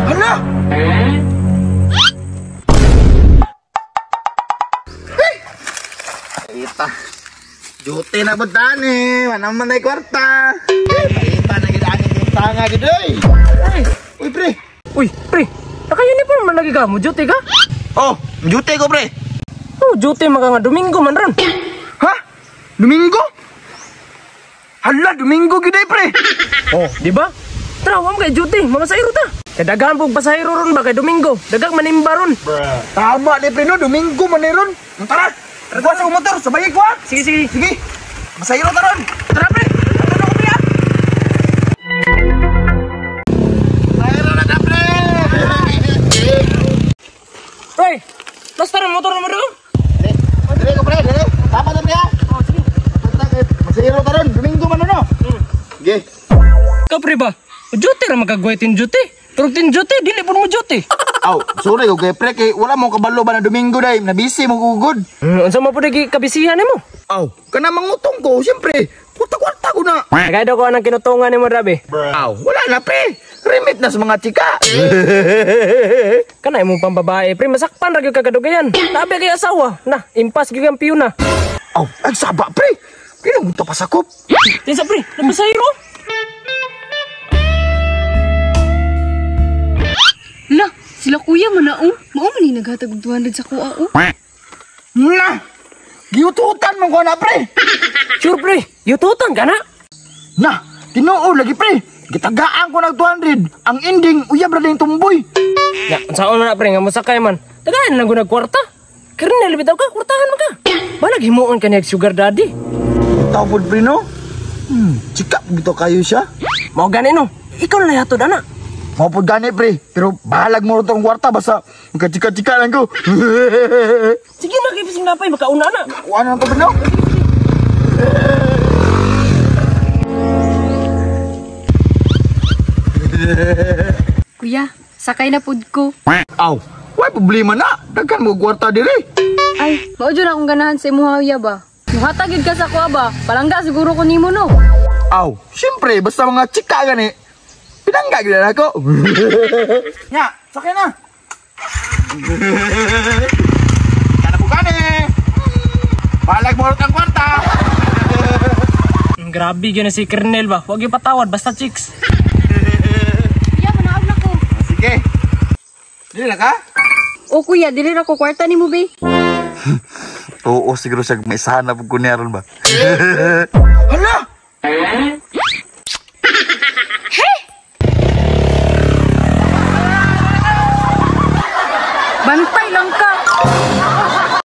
Hala! Hey! Ita. Duty na po tani. Wala man ay kwarta. Ita na gid ani tanga gid oy. Ay, uy pre. Uy, pre. Naka-uniform man lagi ka mo duty ka? Oh, duty ko pre. Oh, duty man ka nga Domingo man ron. Ha? Domingo? Hala, Domingo gid ay pre. Oh, di ba? Tara, wa man kay duty, mamasayro ta. Kay daghan pug pasahero ron ba kay Domingo. Daghang manimba ron. Tama ni pre no, Domingo man ni ron. Tara. Tara sa motor, sabay ko ah. Sige, sige. Sige. Masayro ta ron. Tara pre. Ato na ko pre ah. Masayro na ta pre. Pre, basta ra motor na mo do. Dire ko pre, dire. Tama ta pre ah. Oh, sige. Masayro ta ron, Domingo man no. Sige. Ka pre ba? Duty ra magkagway tin duty. Pero tin duty, dili pud mo duty. Aw, sorry ko kay pre kay wala mo kabalo ba na Domingo day, na busy mo gugod. Unsa mo pud kabisihan nimo? Aw, kana mangutong ko, siyempre. Puta kwarta ko na. Kaya daw ko anang kinutungan nimo drabe. Aw, wala na pre. Remit na sa mga chika. Kana imong pambabae pre, masakpan ra gyud kagadugayan. Labi kay asawa. Na, impas gyud ang piyuna. Aw, ay saba pre. Pinong ta pasakop. Tinsa pre, napasayro. La, sila kuya man na oh. Mao man ni naghatag og 200 sa kuha oh. Na! Giututan mo ko na pre. Sure pre, yututan ka na. Na, tinuo lagi pre. Gitagaan ko nag 200. Ang ending uyab ra din tumboy. Ya, unsaon man na pre nga mosakay man. Tagaan lang gud kwarta. Kernel bitaw ka, kwartahan man ka. Balag himuon ka niya sugar daddy. Tao pod pre no. Chika bitaw kayo siya. Mao gani no. Ikaw na hatod ana. Mao pod gani pre, pero bahalag mo tong kwarta basta magka-chika-chika lang ko. Sige na kay bising napay makauna na. Kuha na to pre no. Kuya, sakay na pud ko. Aw, way problema na. Daghan mo kwarta dire. Ay, mao jud akong ganahan sa imuha kuya ba. Muhatag gyud ka sa kuha ba? Palangga siguro ko nimo no. Aw, siyempre basta mga chika gani. Pinangga gyud na ako. Nya, sakay na. Kana po gani. Balag mo ang kwarta. Grabe gyud na si Kernel ba. Wag gyud patawad basta chicks. Kuya, manaog na ko. Sige. Dili na ka? O kuya, dili ra ko kwarta nimo be. Oo, siguro siya may isahan na pag kunya ron ba? Hala!